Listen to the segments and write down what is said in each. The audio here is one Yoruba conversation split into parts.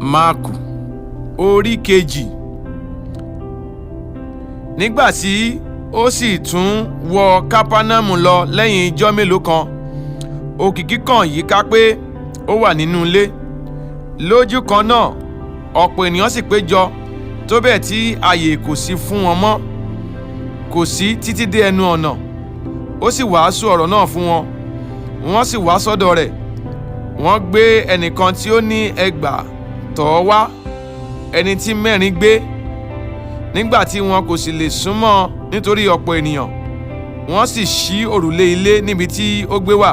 Máàkù orí 2. Nígbà tí ó sì tún wọ Kápánámù lọ lẹ́yìn ijọ́ mélòó kan, òkìkí kàn yíká pé ó wà nínú ilé. Lójú kan náà, ọ̀pọ̀ ènìyàn sì péjọ tó bẹ́ẹ̀ tí ààyè kò sí fún wọn mọ́, kò sí títí dé ẹnu ọ̀nà. Ó sì wàásù ọ̀rọ̀ náà fún wọn. Wọ́n sì wá sọ́dọ̀ rẹ̀. Wọ́n gbé ẹnìkan tí ó ní ẹgbà tọ̀ ọ́ wá, ẹni tí mẹ́rin gbé. Nígbà tí wọn kò sì lè súnmọ́ nítorí ọ̀pọ̀ ènìyàn, wọ́n sì ṣí òrùlé ilé níbi tí ó gbé wà.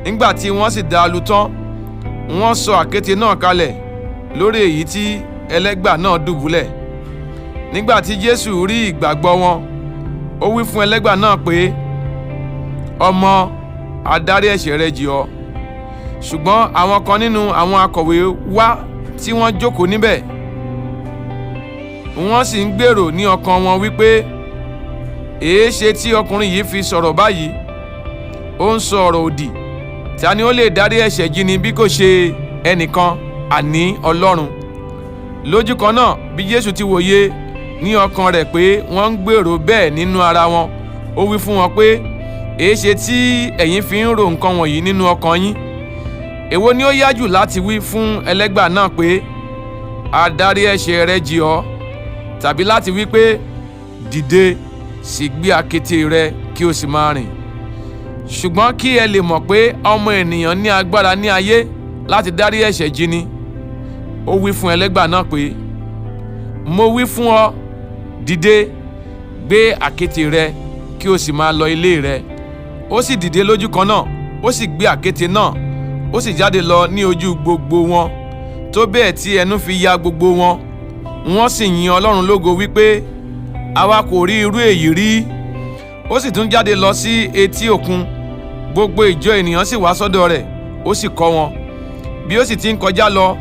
Nígbà tí wọ́n sì dá a lu tán, wọ́n sọ àkéte náà kalẹ̀ lórí èyí tí ẹlẹ́gbà náà dùbúlẹ̀. Nígbà tí Jésù rí ìgbàgbọ́ wọn, ó wí fún ẹlẹ́gbà náà pé, "Ọmọ, a dárí ẹ̀ṣẹ̀ rẹ jì ọ́." Ṣùgbọ́n àwọn kan nínú àwọn akọ̀wé wá tí wọ́n jókòó níbẹ̀. Wọ́n sì ń gbèrò ní ọkàn wọn wípé, "Èéṣe tí ọkùnrin yìí fi sọ̀rọ̀ báyìí? Ó ń sọ ọ̀rọ̀ òdì. Ta ni ó lè dárí ẹ̀ṣẹ̀ jìni bí kò ṣe ẹnìkan, àní Ọlọ́run?" Lójú kan náà, bí Jésù ti wòye ní ọkàn rẹ̀ pé wọ́n ń gbèrò bẹ́ẹ̀ nínú ara wọn, ó wí fún wọn pé, "Èéṣe tí ẹ̀yin fi ń ro nǹkan wọ̀nyí nínú ọkàn yín? Èwo ni ó yá jù láti wí fún ẹlẹ́gbà náà pé, 'A dárí ẹ̀ṣẹ̀ rẹ jì ọ́,' tàbí láti wí pé, 'Dìde, sì gbé àkéte rẹ kí o sì máa rìn'? Ṣùgbọ́n kí ẹ lè mọ̀ pé Ọmọ Ènìyàn ní agbára ní ayé láti dárí ẹ̀ṣẹ̀ jìni," ó wí fún ẹlẹ́gbà náà pé, "Mo wí fún ọ, dìde, gbé àkéte rẹ kí o sì máa lọ ilé rẹ." Ó sì dìde lójú kan náà, ó sì gbé àkéte náà, ó sì jáde lọ ní ojú gbogbo wọn, tó bẹ́ẹ̀ tí ẹnu fi ya gbogbo wọn. Wọ́n sì yin Ọlọ́run lógo wípé, "Àwa kò rí irú èyí rí." Ó sì tún jáde lọ sí etí òkun. Gbogbo ìjọ ènìyàn sì wá sọ́dọ̀ rẹ̀, ó sì kọ́ wọn. Bí ó sì ti ń kọjá lọ,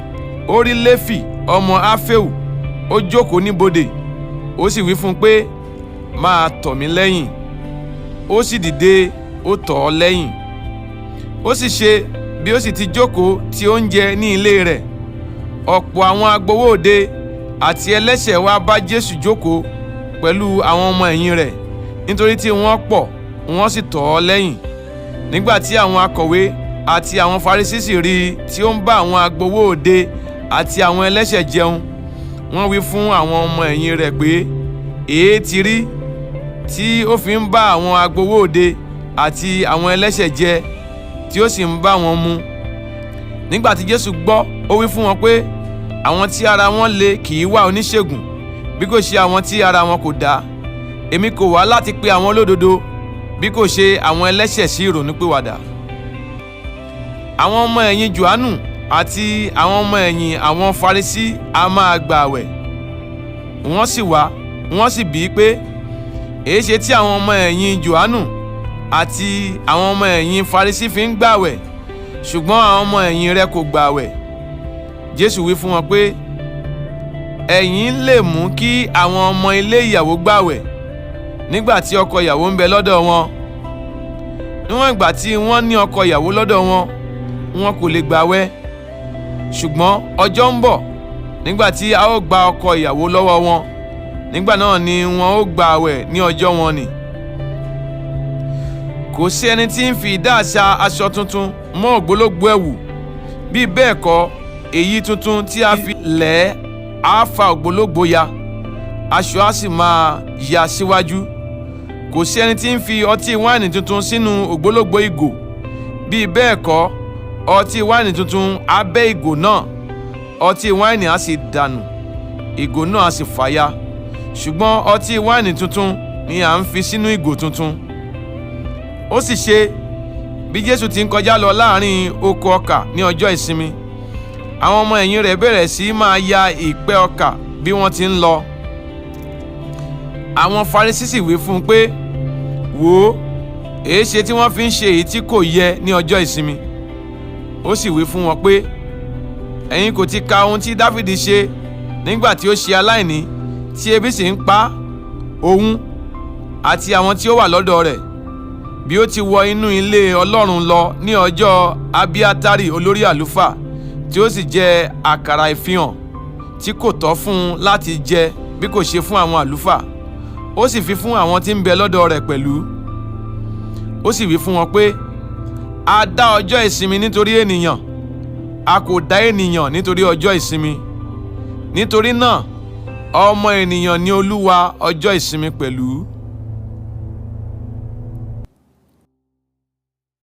ó rí Léfì ọmọ Áféù, ó jókòó níbodè. Ó sì wí fún un pé, "Máa tọ̀ mí lẹ́yìn." Ó sì dìde, ó tọ̀ ọ́ lẹ́yìn. Ó sì ṣe, bí ó sì ti jókòó ti oúnjẹ ní ilé rẹ̀, ọ̀pọ̀ àwọn agbowó òde àti ẹlẹ́ṣẹ̀ wá bá Jésù jókòó pẹ̀lú àwọn ọmọ ẹ̀yìn rẹ̀, nítorí tí wọ́n pọ̀, wọ́n sì tọ̀ ọ́ lẹ́yìn. Nígbà tí àwọn akọ̀wé àti àwọn Farisí sì rí i tí ó ń bá àwọn agbowó òde àti àwọn ẹlẹ́ṣẹ̀ jẹun, wọ́n wí fún àwọn ọmọ ẹ̀yìn rẹ̀ pé, "Èé ti rí tí ó fi ń bá àwọn agbowó òde àti àwọn ẹlẹ́ṣẹ̀ jẹ, tí ó sì ń bá wọn mu?" Nígbà tí Jésù gbọ́, ó wí fún wọn pé, "Àwọn tí ara wọn le kì í wá oníṣègùn, bí kò ṣe àwọn tí ara wọn kò dá. Èmi kò wá láti pe àwọn olódodo, bí kò ṣe àwọn ẹlẹ́ṣẹ̀ sí ìrònúpìwàdà." Àwọn ọmọ ẹ̀yìn Jòhánù àti àwọn ọmọ ẹ̀yìn àwọn Farisí a máa gbà àwẹ̀. Wọ́n sì wá, wọ́n sì bí i pé, "Èéṣe tí àwọn ọmọ ẹ̀yìn Jòhánù àti àwọn ọmọ ẹ̀yìn Farisí fi ń gbààwẹ̀, ṣùgbọ́n àwọn ọmọ ẹ̀yìn rẹ kò gbààwẹ̀?" Jésù wí fún wọn pé, "Ẹ̀yin lè mú kí àwọn ọmọ ilé ìyàwó gbààwẹ̀ nígbà tí ọkọ ìyàwó ń bẹ lọ́dọ̀ wọn? Níwọ̀n ìgbà tí wọ́n ní ọkọ ìyàwó lọ́dọ̀ wọn, wọn kò lè gbààwẹ̀. Ṣùgbọ́n ọjọ́ ń bọ̀ nígbà tí a ó gba ọkọ ìyàwó lọ́wọ́ wọn. Nígbà náà ni wọn ó gbààwẹ̀ ní ọjọ́ wọn nì. Kò sí ẹni tí ń fi ìdáàṣà aṣọ tuntun mọ́ ògbólógbòó ẹ̀wù. Bí bẹ́ẹ̀ kọ́, èyí tuntun tí a fi lẹ̀ ẹ́ á fa ògbólógbòó ya, aṣọ á sì máa ya síwájú. Kò sí ẹni tí ń fi ọtí wáìnì tuntun sínú ògbólógbòó ìgò. Bí bẹ́ẹ̀ kọ́, ọtí wáìnì tuntun á bẹ́ ìgò náà, ọtí wáìnì á sì dànù, ìgò náà á sì fàya. Ṣùgbọ́n ọtí wáìnì tuntun ni à ń fi sínú ìgò tuntun." Ó sì ṣe, bí Jésù ti ń kọjá lọ láàrin oko ọkà ní ọjọ́ ìsinmi, àwọn ọmọ ẹ̀yìn rẹ̀ bẹ̀rẹ̀ sí máa ya ìpẹ́ ọkà bí wọ́n ti ń lọ. Àwọn Farisí sì wí fún un pé, "Wò ó, èéṣe tí wọ́n fi ń ṣe èyí tí kò yẹ ní ọjọ́ ìsinmi?" Ó sì wí fún wọn pé, "Ẹ̀yin kò ti ka ohun tí Dáfídì ṣe nígbà tí ó ṣe aláìní, tí ebi sì ń pa òun àti àwọn tí ó wà lọ́dọ̀ rẹ̀, bí ó ti wọ inú ilé Ọlọ́run lọ ní ọjọ́ Abiatari olórí àlùfáà, Tí ó sì jẹ àkàrà ìfihàn, tí kò tọ́ fún un láti jẹ bí kò ṣe fún àwọn àlùfáà, ó sì fi fún àwọn tí ń bẹ lọ́dọ̀ rẹ̀ pẹ̀lú? Ó sì wí fún wọn pé, a dá ọjọ́ ìsinmi nítorí ènìyàn, a kò dá ènìyàn nítorí ọjọ́ ìsinmi. Nítorí náà, Ọmọ Ènìyàn ni Olúwa ọjọ́ ìsinmi pẹ̀lú.